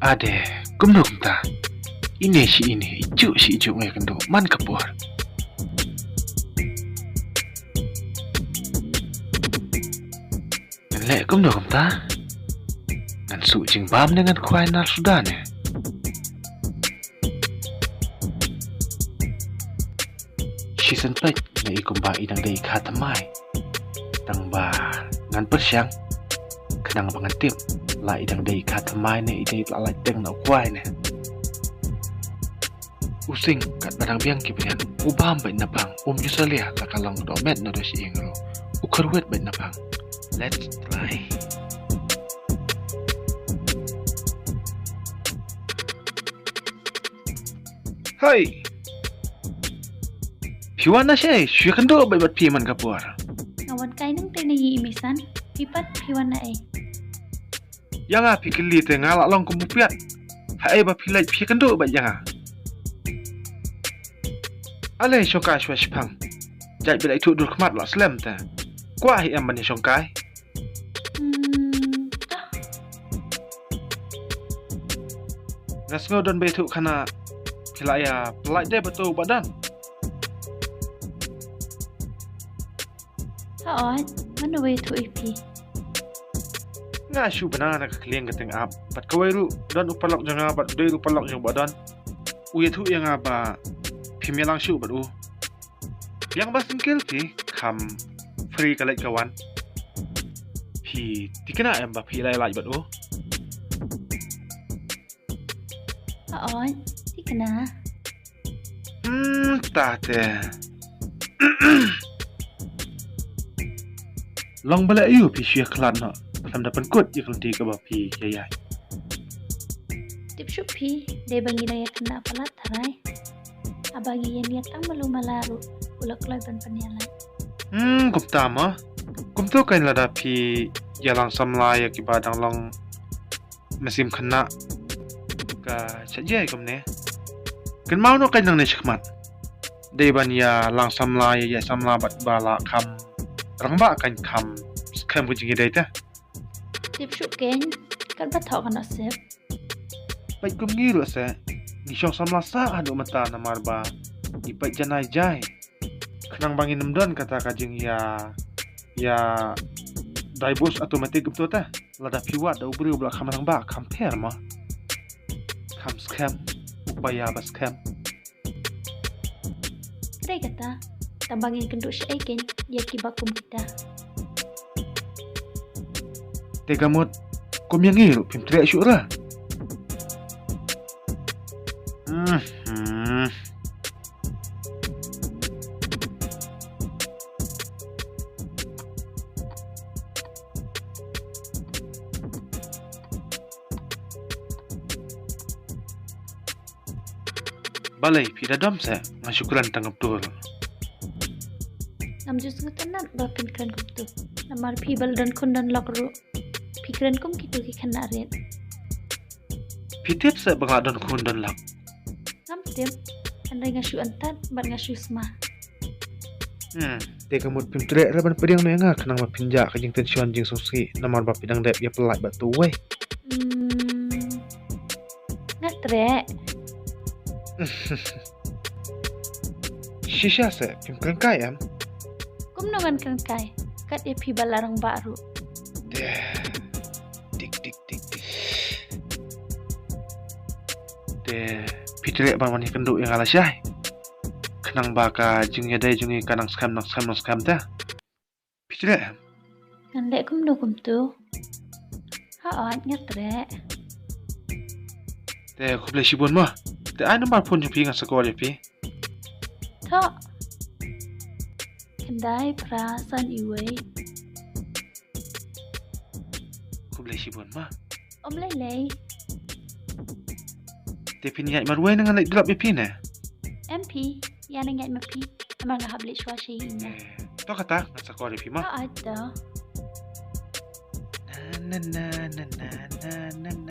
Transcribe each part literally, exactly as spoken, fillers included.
Ade, kumno kumta? Ine shi ine, ijuk shi ijuk nga ïakynduh man ka por. Ngan leh kumno kumta? Ngan suh jingbam ne ngan khwai nar suda ne? Shisien peit nga i kumba i dang dei i kha thymmai. Tang ba ngan pyrshang khnang ba ngan tip la i dang dei i kha thymmai ne i dei i la lait teng na u khwai ne. U sing katba dang biang ki bniat, u bam beit na phang, um ju salia la ka long dohmet na dohsyieng ruh. U kyrwit beit na phang. Let's try. Hei! Phi wan na shaei, shu ïakynduh beit bad phi man ka por. Nga wan kai nangta na ïing i Misan, phi pat phi wan na ei? Ïa nga phi kylli te nga la long kum u piat. Haei ba phi leit phi ïakynduh beit ïa nga. Ale shongkai shuwa shiphang. Jait ba la ithuh dur khmat la slem te. Kwah hi em ban ïa shongkai. Hmm, toh. Nga sngew don ba ithuh khana phi la ïa pynlait de ba to ba don. Hooid, mano ba ïathuh ïa phi? Nga shu bna na ka khlieng ka teng ap bad kawei ruh don u paralok jong nga bad u dei ruh u paralok jong ba don. U ïathuh ïa nga ba phim ïalang shuh bad u. Biang ba sngewsih phi kham free ka leit ka wan. Phi thikna em ba phi lai lait bad u? Hooid, thikna. Hmm, ta te. Long ba leh aïu phi shu ïakhlad noh khlem da pynkut ïa ka lynti kaba phi ïa ïaid? Tip shuh phi, dei ba ngi dang ïakynduh palat tharai. Haba ngi ïeng ïa tang malu mala ruh u la kloi ban pynïalait. Hmm, kumta ma. Kumto kan lada phi ïalang samla ïa kiba dang long mynsiem khynnah ka sha jia kumne. Kynmaw noh kan nangne shakhmat. Dei ban ïalang samla ïa ïa samla bad ba la kham rangbah kan kham skhem ka jingïadei te. Tip shuh kein, katba thoh kan sep. Peit kum ngi ruh se, ngi shong samla sah haduh mynta namar ba ngi peit janai jai. Khnang ba ngin ym don kata ka jingïa, ïa divorce automatic kumto te. Lada phi wad da u briew ba la kham rangbah kham pher ma. Kham skhem, u paia ba skhem. Kdei kata, tang ba ngin kynduh shaei kein ïa kiba kum kita. Te ka mut, kum ïa ngi ruh phim treh shuh ra. Mhm. Balei phi da dom se, nga shu kren tang kumtu. Ngam ju sngewtynnat ba phin kren kumtu. Namar phi ba la don khun don lok ruh, phi kren kum kitu ki khynnah rit. Phi tip se ba nga la don khun don lok? Ngam tip. Hynrei nga shu antat bad nga shu sma. Hmm. Te ka mut phim treh re ban pdiang noh ïa nga khnang ba phin jah ka jingtension jingsngewsih namar ba phi dang dep ïa pynlait bad tu wei. Hmm. Nga treh. Shisha se phim kren kai em? Kumno ngan kren kai? Kat ïa phi ba la rangbah ruh. Te. Tik tik tik tik. Te phi treh ban wan ïakynduh ïa nga lashai. Khnang ba ka jingïadei jong ngi ka nang skhem nang skhem nang skhem te. Phi treh em? Ngan leh kumno kumtu. Hooid nga treh. Te khublei shibun mo. Te ai number phone jong phi ngan sa call ïa phi. Thoh. Khyndai phra san iwei. Khublei shibun mo. Ym lei lei. Te phin ïaid marwei ne ngan leit drop ïa phi ne? Em phi, ïa nang ïaid ma phi. Namar nga hap leit shuwa sha ïing. Eh, to kata ngan sa call ïa phi mo. Hooid to. Na na na na na.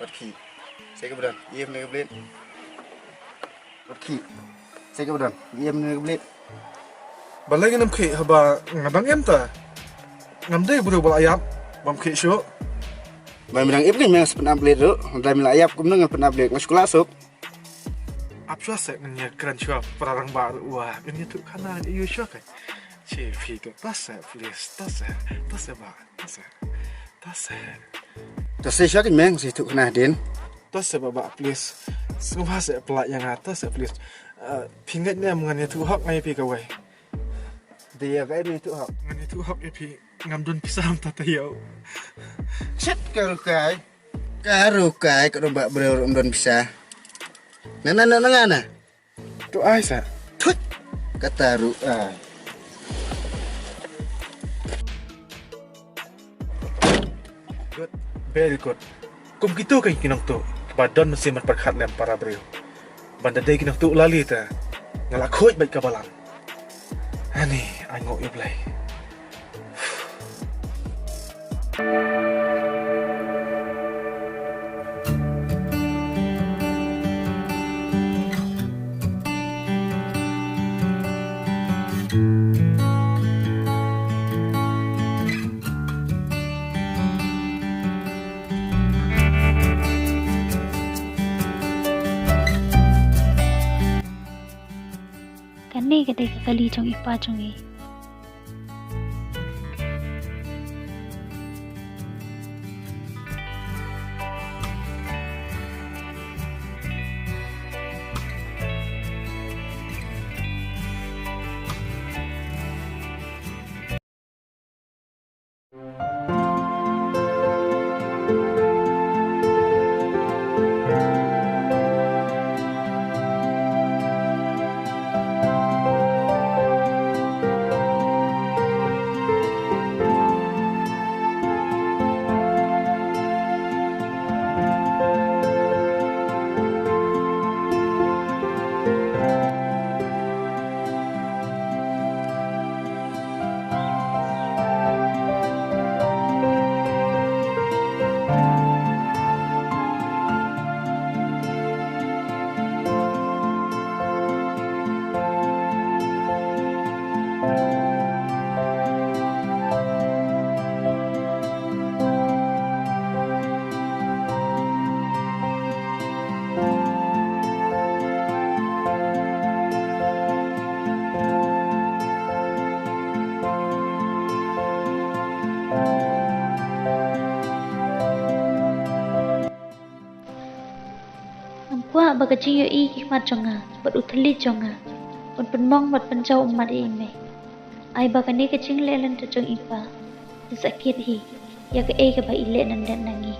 Wat khie. Sa kaba don. Ïa mynne ka blade. Wat khie. Sa kaba don. Ïa mynne ka blade. Balei ngam khie haba nga dang im ta. Ngam dei briew ba la ïap. Bam khie shuh. Ba me dang ïap kein me nga sa pynap blade ruh. Hynrei me la ïap kumno ngan pynap blade. Nga shu kwah suk. Ap shuwa seh ngan ïakren shuwa para rangbah ruh wa. Ngan ïathuh khana ngan ïoh shuwa kein. Che phi to ta seh please. Ta seh. Ta seh ba. Ta seh. Ta seh. Ta seh shuwa kein me nga sa ïathuh khana hadien. Ta seh ba ba please. Sngewbha seh pynlait ïa nga ta seh please. Ah, phi ngeit ne em ngan ïathuh hok nga ïa phi kawei. Dei ïa kaei me ïathuh hok? Ngan ïathuh hok ïa phi. Ngam don pisa mynta taïew. Shit ka ruh kai. Ka ruh kai ka don ba briew ruh ym don pisa. Na na na na na. To ai sa. Thut. Kata ruh ai. Good. Very good. Kum kito kein ki nongtuh ba don mynsiem ban pyrkhat lem para briew. Ban da dei ki nongtuh lali te nga la khuid bad ka balang. Ani, ai nguh ïa U Blei. Kane ka dei ka kali jong i pa jong i. Ngam kwah ba ka jingïohi ki khmat jong nga bad u thylliej jong nga un pynmong bad pynjaw ummat ïa i mei. Ai ba kane ka jingleh lyndet jong i pa jin sa kit hi ïa kaei kaba i leh nangdep na ngi.